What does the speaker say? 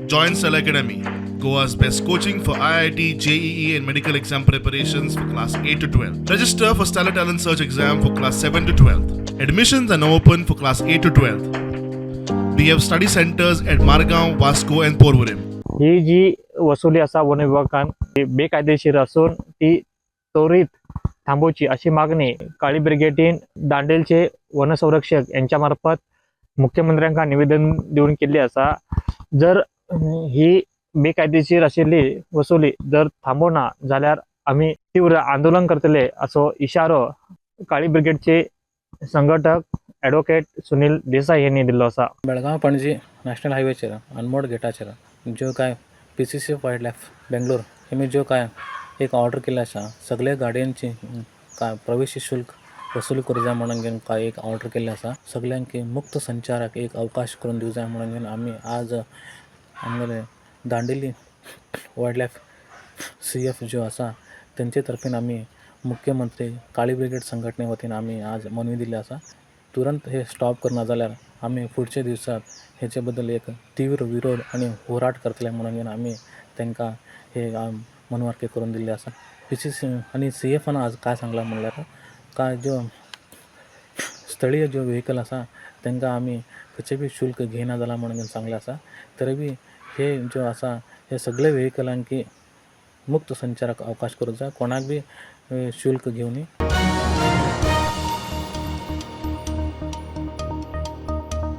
Join Stellar Academy, Goa's best coaching for IIT, JEE, and medical exam preparations for class 8 to 12. Register for Stellar Talent Search exam for class 7 to 12. Admissions are now open for class 8 to 12. We have study centers at Margaon, Vasco, and Porvorim. ही जी वसुली असा one विभागान ती बेकायदेशीर असून ती त्वरित थांबवची अशी मागणी काळी ब्रिगेडीन दांडेलचे वनसंरक्षक यांच्या मार्फत मुख्यमंत्र्यांका निवेदन दिवन केल्ली आसा. जर ही बेकायदेशीर आशिल्ली वसुली जर थांबोना जाल्यार आमी तीव्र आंदोलन करतले असो इशारो काळी ब्रिगेडचे संघटक ॲडव्होकेट सुनील देसाई यांनी दिल्लो आसा. बेळगांव पणजी नॅशनल हायवेचेर अनमोड गेटाचेर ज्यो काय PCC wild life Bangalore हेमी ज्यो काय एक ऑर्डर केल्ली आसा, सगळे गाडयांची काय प्रवेश शुल्क वसूल करूं जाय म्हणून घेवन काय एक ऑर्डर केल्ली आसा. सगल्यांक मुक्त संचाराक एक अवकाश करून दिवं जाय म्हणून घेवन आमी आज आमगेले दांडेली वायल्ड लायफ CF ज्यो आसा तेंचे तर्फेन आमी मुख्यमंत्री काळी ब्रिगेड संघटने वतीन आमी आज मनवी दिल्ली आसा. तुरंत हे स्टॉप करना जाल्यार आमी फुडच्या दिवसात हेचे बद्दल एक तीव्र विरोध आनी होराट करतले म्हणून घेवन आमी तांकां हे मनवारके करून दिल्ले आसा. PCC आनी CFान आज काय सांगलां म्हणल्यार काय ज्यो स्थळीय ज्यो व्हेकल आसा तांकां आमी खंयचें बी शुल्क घेयना जालां म्हणून सांगलें आसा. तरी बी हे ज्यो आसा हे सगळे व्हेकलांकी मुक्त संचाराक अवकाश करूंक जाय, कोणाक बी शुल्क घेवनी.